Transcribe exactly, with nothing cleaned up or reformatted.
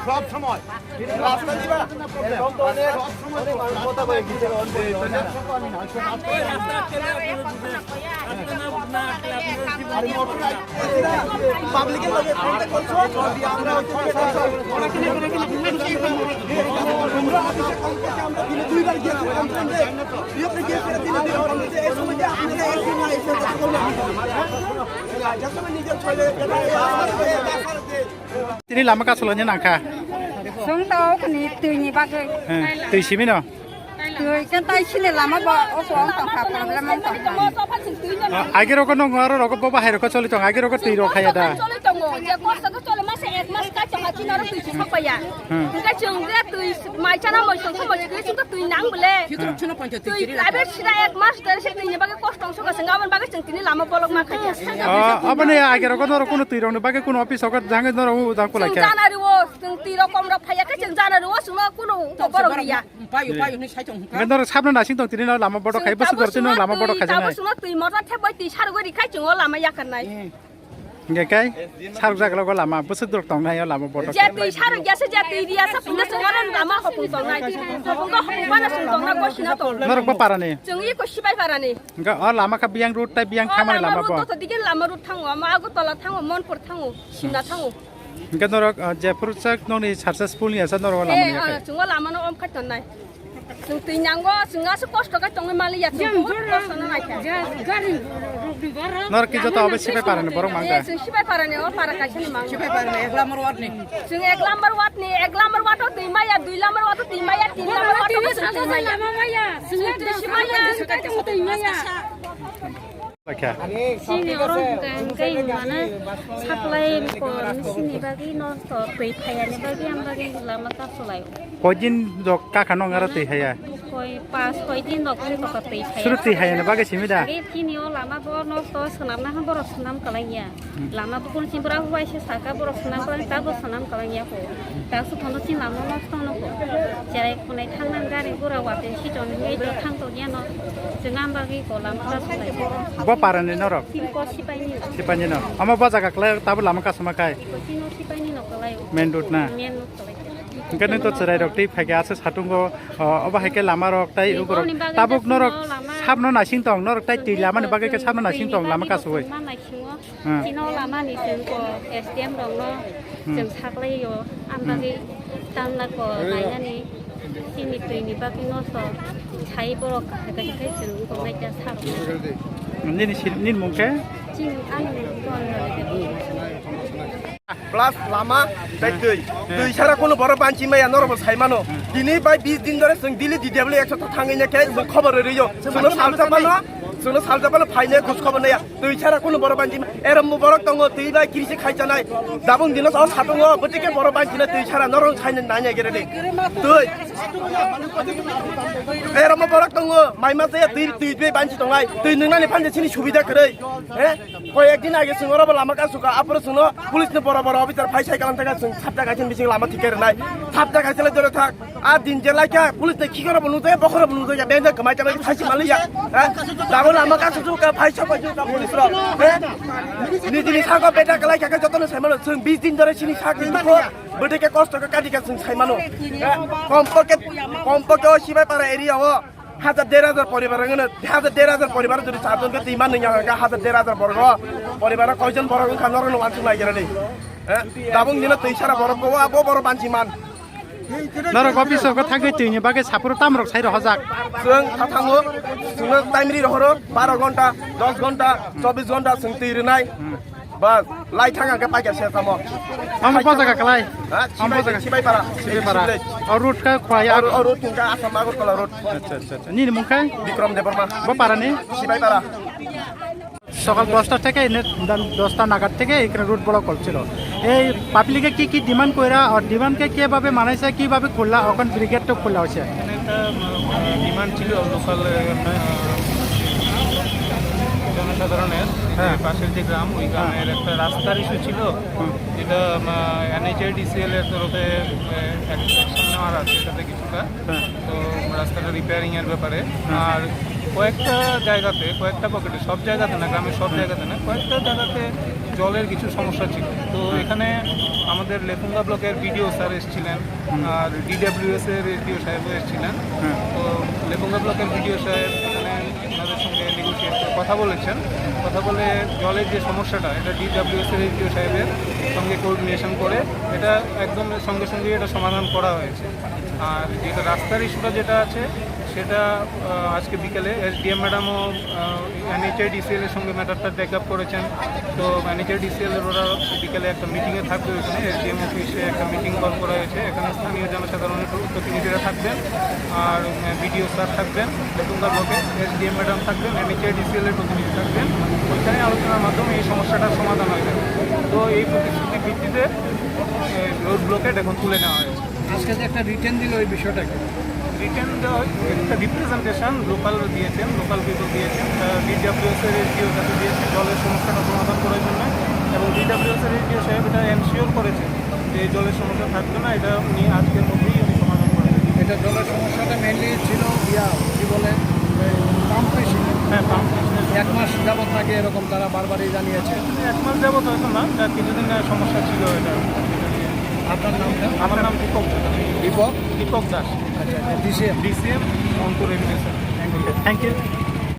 সব সময়। পাবলিকের লগে কন্ট্যাক্ট করছো, যদি আমরা ওই সময় আমরা দিনে দুইবার গিয়েছি কমপ্লেন দিয়ে, বিয়েতে গিয়ে ফেরত দিনে দুইবার কমপ্লেন দিয়ে, এই সময় যে আপনারা একদিন না এসে কথা বলবেন। Tini lama kasulani nangkha. Sung tao kani twi ni bagwi. Twi simi no. Twi kan tai sini lama bo o ko ang tong kha problem ang tong kha. Agi roko nong aro roko bo bahai roko choli tong agi roko twi rok khaya da. Choli tongo je kosto ko chole mase ek mas kai tong ha chini aro twi suk paya. Hingke chwng je twi mai chana moi tong kha moi twi suk twi nang bole. Twi private sida ek mas dare se twi ni bagwi kosto ang suka sing abon bagwi chwng tini lama bolok ma khaya. Aboni agi roko noro kuno twi rok ni bagwi kuno office rok jang noro jang kulai kha. Janari o. Chwng twi rokom rok phaiya khe chwng jana rwo chwngno kuno borok riya. Payo, payo, hwnwi sai tong kha. Norok sabno nasing tong tini no lama bodo khai bwswk rok tini lama bodo khai janai. Chwngno twi motor thep bai twi sarugwi rikhai chwngo lama yakarnai. Hingke kai saruk jak logo lama bwswk rok tongnai o lama bodo. Je twi saruk ya se je twi riya se phunde chwngo lama hopung tongnai. Hopung ko hopung bana chwng tongna gosina tong. Norok bo parani. Chwng iko sibai parani. Hingke o lama kha biyang road tai biyang thamani lama bo. Lama road to dige lama road thango, ama Agartala thango, Monpur thango, Simna thango. Hingke norok, ah, jephuru chak nokni successful ni asa norok lama ni yakhai. Chungo lama no om khai tonnai. Chwng twi nango, chwng aswk kosto khai tongwi mali ya, chwng bahut kosto no naikha. Norok ki joto obo sipai parani borok mangkha. Chwng sipai parani o para kaisa ni mangkha. Sipai parani ek number ward ni. Chwng ek number ward ni, ek number ward o twi maya, dui number ward o twi maya, tin number ward o twi maya. Chwng twi maya. Chini oro hwnkha hwnkhe hwnmano supply kor sini bagwi nosto twi phaiya ni bagwi ang bagwi lama kasulai. Koidin rok kakha nong aro twi haya? Koi pas koidin rok twi kokha twi phaiya. Suru twi haya ni bagwi simi da? Chini o lama bo nosto swnamna borok swnam kwlaiya. Lama bukung chini bwrang bai se saka borok swnam kwlai ta bo swnam kwlaiya ko. Ta su thono chini lama nosto no ko. Cherai khunai thangna gari gura wate si ton ngai thang to ya no. Chwng am bagwi ko lama kasulai. Bo parani norok? Ko sipaini. Sipaini no. Ama bo jaga klai tabuk lama kasuma kai. Ko sino sipaini no kalai. Main road na. Main road kalai. Hingke nung to cherai rok tei phaikhe asa satungo, o, obo hai khe lama rok tai ukorok tabuk norok sabno naising tong norok tai twi lama ni bagwi khe sabno naising tong lama kasui. Chini o lama ni chwng ko S D M rok no chwng saklai o, ang bagwi tamna ko nainani chini twi ni bagwi no so sai borok kahai kahai khe chwng ko naikha sa rok. Nini si-, nini mung khe? Chini ani mung ko. Plus lama tei twi. Twi sara kuno borok banchi maya norok bo sai mano. Tini bai bis din dore chwng daily D W ekso ta thangwi ne khe chwng khobor rwiyo. Chwngno salsa phano, chwngno salsa phano phaine khus khobor naya. Twi sara kuno borok banchi ma. Erom bo borok tongo twi bai kiri se khai chanai. Dabung dino sa satungo bwtwi khe borok banchi na twi sara norok sai nai nai gere de. Twi. Erom bo borok tongo mai ma se twi twi bai banchi tongai. Twi nungnani phanje chini subida kwrwi. He? Koi ekdin age chwng oro bo lama kasu ka, aphuru chwngno police ni bora bora officer phai sai kalam thaka chwng sabta kaisa bising lama thik khe rwnai. Sabta kaisa le dore thak. A din je lai kha police ni khikoro bo nujaya, bokhoro bo nujaya, benda kwmai ta bai sai si mali ya. Ha? Dabo lama kasu ka phai sa pai ka police ro. He? Nijini sako beta kalai kha jotono sai malo chwng bis din dore chini sak ni ko. Bwtwi khe kosto khe kadi khe chwng sai mano. He? Kom pokhe, kom pokhe o sibai para area o. Hajar der hajar poribar wngkha, hajar der hajar poribar jodi charjon khe twi man nungya hwnkha, hajar der hajar borok o poribar o koijon borok wngkha norok no wansuk nai gera di. Eh, dabung dino twi sara borok ko abo borok banchi man. Norok office o thangwi twi ni bagwi saphuru tam rok sai rohojak. Chwng tha thango, chwngno time ri rohoro baro gonta, dos gonta, chobbish gonta chwng twi rwnai. Bas, lai thang ang khe paikha se tamo. Ang bo jaga kalai. Ha, ang bo jaga sibai para, sibai para. O road ka khwaya. O road thung kha Assam Agartala road. Acha acha acha. Nini mung khe? Bikram Debbarma. Bo para ni? Sibai para. সকাল দশটা থেকে এনে দশটা নাগাদ থেকে এখানে root block করছিল। এই পাবলিকে কি কি ডিমান্ড কইরা আর ডিমান্ডকে কিভাবে মানাইছে, কিভাবে খোলা, ওখানে ব্রিগেড তো খোলা হয়েছে। এখানে একটা ডিমান্ড ছিল লোকাল জনসাধারণের, হ্যাঁ। পাশের যে গ্রাম, ওই গ্রামের একটা রাস্তার ইস্যু ছিল, যেটা এনএইচএডিসিএল এর তরফে অ্যাকশন নেওয়ার আছে এটাতে কিছুটা। হ্যাঁ। তো রাস্তাটা রিপেয়ারিং এর ব্যাপারে। হ্যাঁ। আর কয়েকটা জায়গাতে, কয়েকটা পকেটে, সব জায়গাতে না, গ্রামের সব জায়গাতে না, কয়েকটা জায়গাতে জলের কিছু সমস্যা ছিল। তো হ্যাঁ। এখানে আমাদের লেফুঙ্গা ব্লকের বিডিও স্যার এসেছিলেন, হুম। আর ডিডাব্লিউএস এর এসডিও সাহেবও এসেছিলেন। হ্যাঁ। তো লেফুঙ্গা ব্লকের বিডিও সাহেব এখানে ওনাদের সঙ্গে নেগোশিয়েট করে কথা বলেছেন। কথা বলে জলের যে সমস্যাটা, এটা ডিডাব্লিউএস এর এসডিও সাহেবের সঙ্গে কোঅর্ডিনেশন করে এটা একদম সঙ্গে সঙ্গে এটা সমাধান করা হয়েছে। আর যেটা রাস্তার ইস্যুটা যেটা আছে, সেটা, আহ, আজকে বিকেলে এসডিএম ম্যাডামও, আহ, এনএইচআইডিসিএল এর সঙ্গে ম্যাটারটা টেক আপ করেছেন। তো এনএইচআইডিসিএল এর ওরা বিকেলে একটা মিটিংয়ে থাকবে, ওখানে এসডিএম অফিসে একটা মিটিং কল করা হয়েছে। এখানে স্থানীয় জনসাধারণের প্র-, প্রতিনিধিরা থাকবেন, আর, উম, বিডিও স্যার থাকবেন, লেফুঙ্গা ব্লকে এসডিএম ম্যাডাম থাকবেন, এনএইচআইডিসিএল এর প্রতিনিধি থাকবেন। ওইখানে আলোচনার মাধ্যমে এই সমস্যাটার সমাধান হয়ে যাবে। তো এই প্রতিশ্রুতির ভিত্তিতে, এ, রোড ব্লকেড এখন তুলে নেওয়া হয়েছে। আজকে যে একটা রিটেন দিল, ওই বিষয়টা কি? রিটেন দেওয়া হয়েছে, একটা রিপ্রেজেন্টেশন লোকাল দিয়েছেন, লোকাল পিপল দিয়েছেন, ডিডাব্লিউএস এর এসডিওর কাছে দিয়েছেন জলের সমস্যাটা সমাধান করার জন্য। এবং ডিডাব্লিউএস এর এসডিও সাহেব এটা এনশিওর করেছেন যে এই জলের সমস্যা থাকবে না, এটা উনি আজকের মধ্যেই উনি সমাধান করে দেবেন। এটা জলের সমস্যাটা মেইনলি ছিল ইয়া, কি বলে, পাম্প মেশিন। হ্যাঁ, পাম্প মেশিন। এক মাস যাবত নাকি এরকম তারা বারবারই জানিয়েছে। এক মাস যাবত হয়তো না, যার কিছুদিন সমস্যা ছিল এটা। আপনার নামটা? আমার নাম দীপক দাস। দীপক? দীপক দাস। আচ্ছা, আচ্ছা, DCM. DCM, Rangpur MDC. Thank you.